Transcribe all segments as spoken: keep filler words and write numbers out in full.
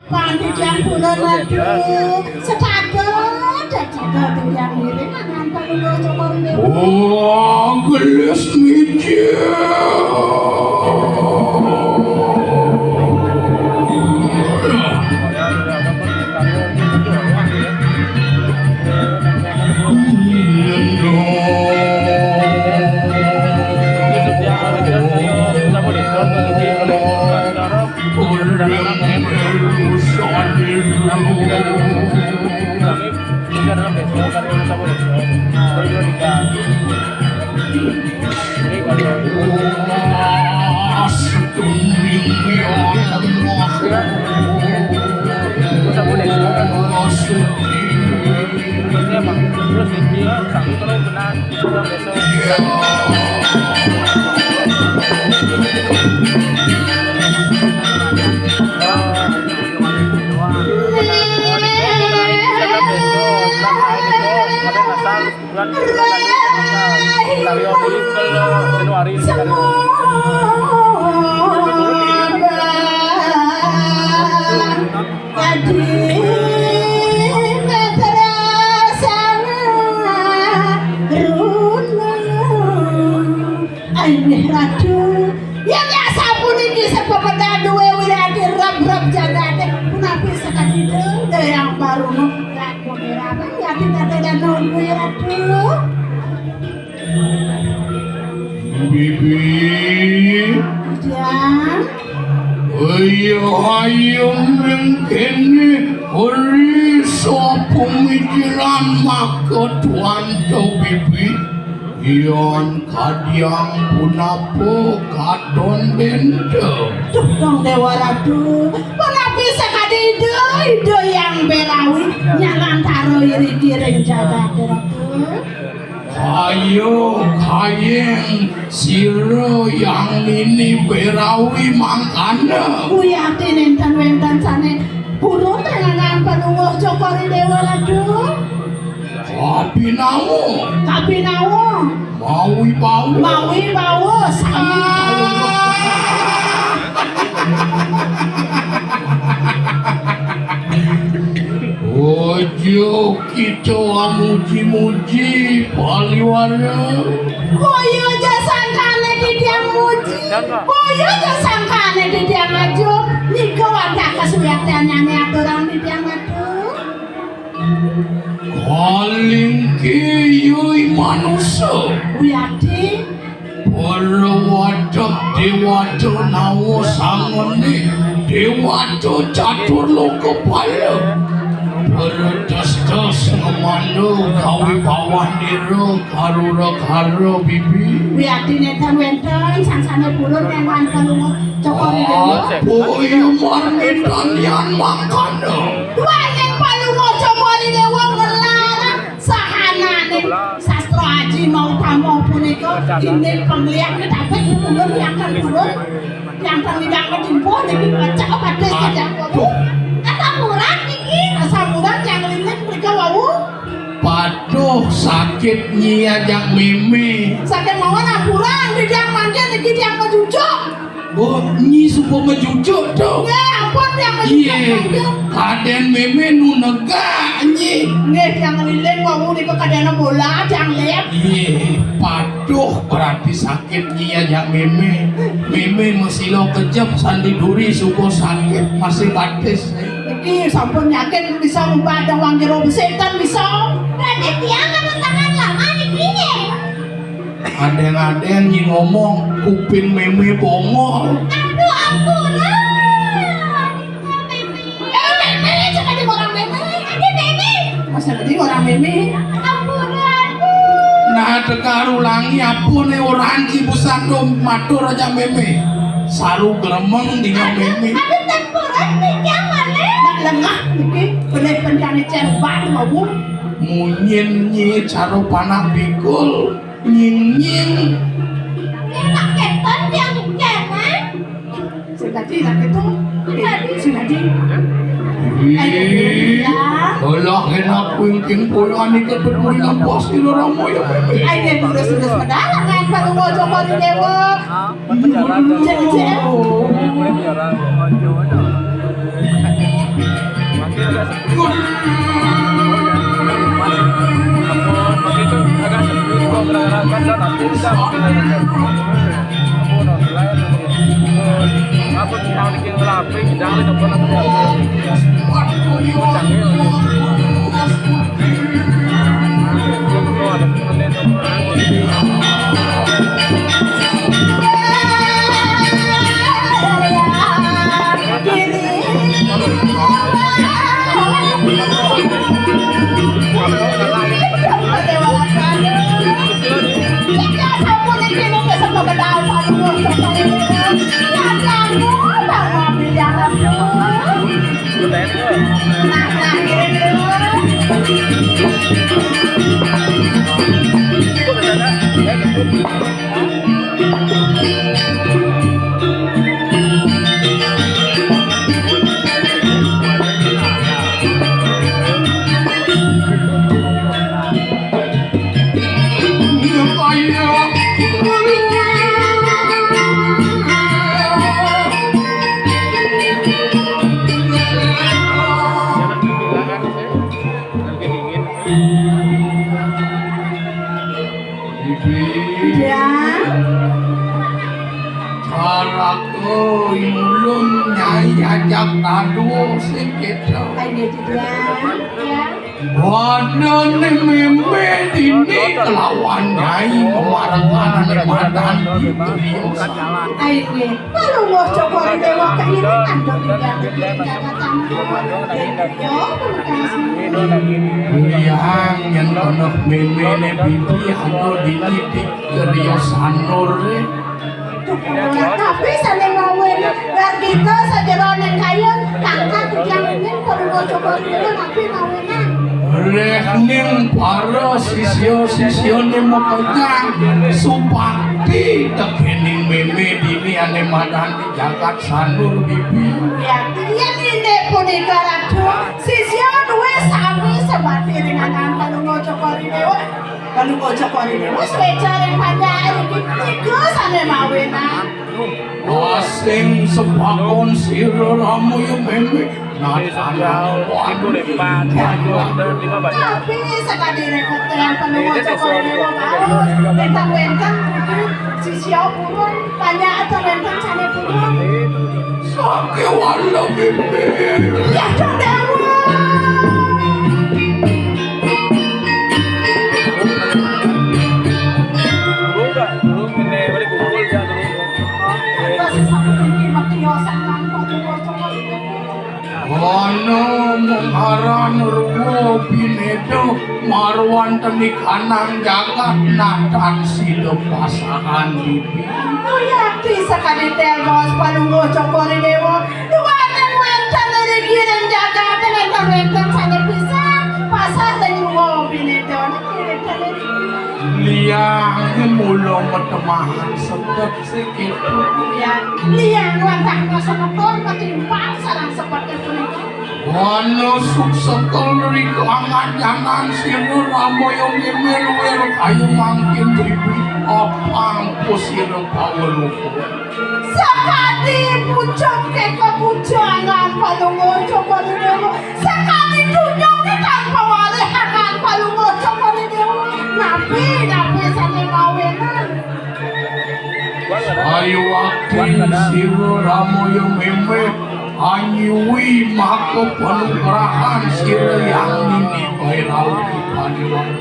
Pandidian kula nadu setaga, setaga titiang ngiring angan Palungguh Cokor Dewa. Wah, gelis miji. Inggih Ratu, yen yak sapuniki sepepedan duwe wilayah rep-rep jagate, punapi sakadi Dayang Baruna lakune raban yati tata danau duwe Ratu. Bibi. Iya. Ayo, ayo, mengkene ori sapa mikiran maka tuanto, Bibi. Yan kadiang punapa katon benta? Duh, Dong Dewa Ratu, punapi sakadi Ida, Ida Yang Berawi nyalantara iriki ring jagat Ratu. Kaya kayeng sira Yang Nini Berawi mangkana. Wiyati nenten wenten sane purun tenganan Palungguh Cokor Dewa Ratu. Kapinawa. Kapinawa. Mawi bawa. Mawi bawa. Sami. Ojo kita amuji-muji Paliwara. Kaya aja sangkane titiang muji. Kaya aja sangkane titiang ajo. Nika wantah kasuyaktanyane aturan titiang atur. Kalingki yui manusa. Wiyati. Para wadek dewata nawa sangene dewata catur lokapala. Para testes ngemanda kawibawan dira karura kara bibi. Wiyati nenten wenten sangsane purun ning wan Palungguh Cokor Dewa. Apa ya marmitan yan mangkana? Duaning Palungguh Cokor Dewa ngelar sahananing sastra aji mautama punika indik pangliak netapi purun yang kan purun yang kan tidak ketimpuh niki pecah pada sejak. Aduh. Kata murah niki. Samuran yang lilit mereka wau. Patuh sakit nyi ajak meme. Sakit mawon ampuran, tiang mangkin niki tiang majujuk. Oh, nyi suka majujuk to. Nggih, ampun tiang majujuk. Iye. Mangkin. Kaden meme nu negak nyi. Nggih, tiang ngeliling wau nika kadena bola, tiang lihat. Iye, patuh berarti sakit nyi ajak meme. Meme masila kejep sandi duri suka sakit masih batis. Niki sampun yakin bisa ngubah dong wangkira besetan bisa. Berarti tiang ada tangan lama niki nggih. Adeng-adeng nyi ngomong kuping meme bongol. Aduh ampun. Eh, meme, coba di orang meme. Ini meme. Masa tadi orang meme? Ampun. Nah, tegar ulangi apa ne orang ibu sandung matur aja meme. Saru gremeng dengan meme. Aduh, tempuran nih, jangan, eh. Nak lengah niki, benih pencari cerban mau. Munyin nyi cara panak bikul, nying nying. Enak keton yang jangan. Sing dadi lak itu. Sing dadi. Ih, alah enak wingking boyong ane kebet mrene bos kira ramo ya, Bebe. Ayo, terus-terus medal kan Pak Tunggal Joko di Dewa. Cek, cek. Agak sepi. Waktu itu agak sepi, gua berangkat dan aku udah. Aku tinggal di King Laping, jangan lupa aku. Iya. Caraka imulun Nyai ajak tadu sing kita. Ayo, Dek, ya. Ya. Wadane Mémé dini kelawan Nyai memarekan ane madan di griya. Ayo, Dek. Palungguh Cokor I Déwa kairing antuk ing jagat Cakratama. Yo, terima kasih. Liang yen ana méméné bibi anu dididik kriya sanur. Tapi sané mawi gargita sajeroning kayun, kangkat titiang uning Palungguh Cokor I Déwa napi mawinan. Rehning para sisya-sisyané makejang supakti tekening mémé dini ané madan jagat sanur bibi. Ya, yen indik punika, Ratu, sisya duwé sami sebati ring anan Palungguh Cokor I Déwa. Palungguh Cokor I Déwa suéca ring panjaké niki punika sané mawinan. Asing sepakon sira Rama ya mémé. Nah, tapi sakadi ring kotél Palungguh Cokor I Déwa mau, wénten-wénten sisya purun. Panjak atur wénten sané purun. Sakéwala bibir. Ya, Déwa. Terus sampai mati, ya, sang Ratu. Ana mung aran ruwa bineda marwan tenikanang jagat natan sida pasahan bibi. Uyati sakadi témbos Palungguh Cokor I Déwa, duaning wénten iriki ring jagat, wénten-wénten sané pisan pasah ring ruwa bineda niki wénten iriki. Liang mula matemahan sebet. Sakitu. Ya, liang wantah kasemeton katimpang sareng seperti punika. Wana suksekel rika angan janan sira Rama ya mimir wir kayu mangkin bibi apang pusira pawerupa. Sakadi pucuk keka pujangan Palungguh Cokor I Déwa. Sakadi tunjung di tanpa walih akan Palungguh Cokor I Déwa. Napi, napi sané mawinan. Ayo wakti sira Rama ya mimih anyuwi maka panugrahan sira yang nini Bairawa Paniwata.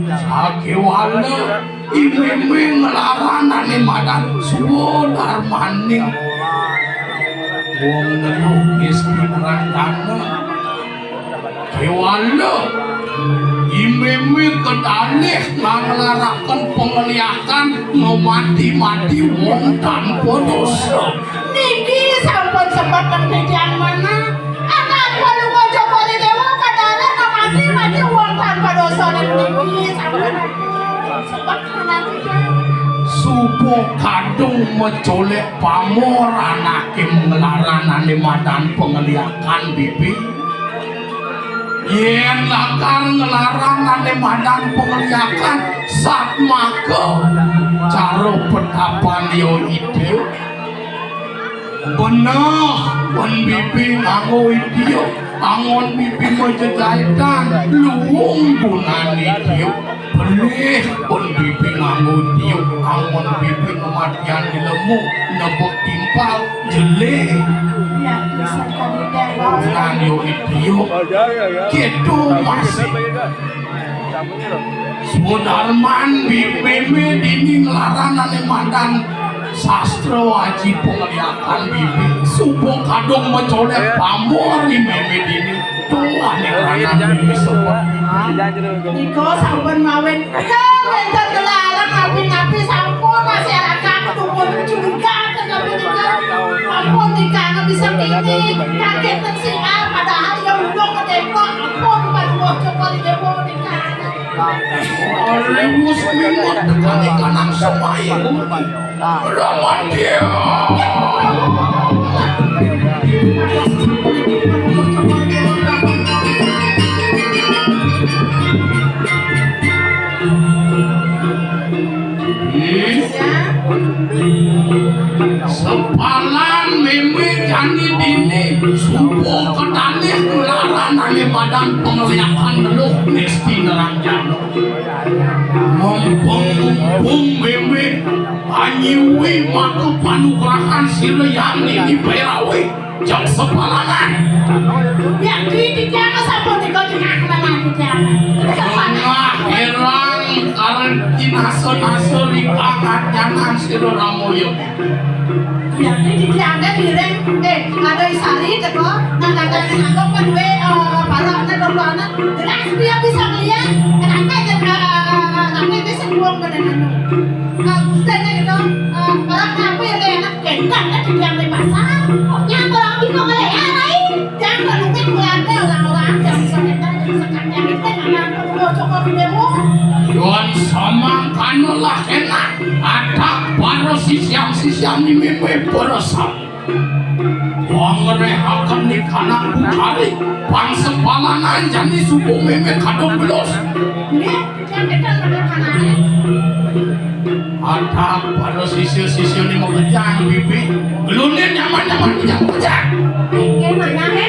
Sakéwala imiming nglaranané madan suwa darmaning wong neluh miskin ranjana. Kéwala imiming kedalih nganglaraken pangliakan ngamati-mati wong tanpa dosa. Niki sampun sebet titiang manah. Anak Palungguh Cokor I Déwa kadalih ngamati-mati wong tanpa dosa niki sampun sebet manah titiang. Suba kadung macolek pamor anaké nglaranané madan pangliakan bibi. Yén lakar nglaranané madan pangliakan satmaka cara petapan ya idya. Beneh, pun bibi nganggo idiuk, angon bibi mah jejaitan, luung gunan idiuk. Pelih, pun bibi nganggo idiuk, angon bibi kematian di lemu, nebek timpal, jelé. Iya, bisa tadi deh, Bos. Gunan yo idiuk. Gitu masih. Sudarman, bi-, mémé dini nglarang ané madan sastra aji pangliakan bibi. Suba kadung macolek pamor di mémé dini. Tuh, ané nglarang bibi sebet. Nika sampun mawit. Kan énten nglarang napi-napi sampun masyarakat tumpun curiga tetapi nika. Ampun nika bisa kini. Kaget si A padahal ya udah ketembak. Ampun, Pak Dewa, coba di Dewa nika. Riwus mimut tekani kanang semai. Ramadya. Sepalan mémé jani dini, subuh kedanih nglarang ané madan pangliakan Luh Ngesti Neranjana. Mumpung-mumpung mémé anyiwi maka panugrahan sira yang nini Bhairawi jang sepalanan. Ya, di, di tiang sampun nika jengah lawan di tiang. Tengah hérang karen kinasa-nasa ri panganyanan sira Ramoya. Ya, di, di tiang dé miring, eh, ada Isari teko, nang kata nganggep kan duwe, eh, balok nang dodonan. Jelas dia bisa ngeliat, kenapa aja, eh, tapi ini sing wong pada nanu. Eh, Gusti ini gitu, eh, orang apa yang enak, gendang kan di tiang di pasar. Nyampe orang bingung, eh, ya, Rai. Jangan mungkin melanda orang-orang yang bisa gendang, yang bisa kacang, itu nggak mampu. Coba di demo. Yon samangkana lah enak. Ada para sisian-sisian di mimpi beresap. Wangrehaken nikanan bukhari, pangsepalanan jani subuh mémé kadung belus. Nggih, jam kita bener manane. Ada para sisya-sisya ni mengejang bibi. Gelunin nyaman-nyaman bujang-bujang. Nggih, manane.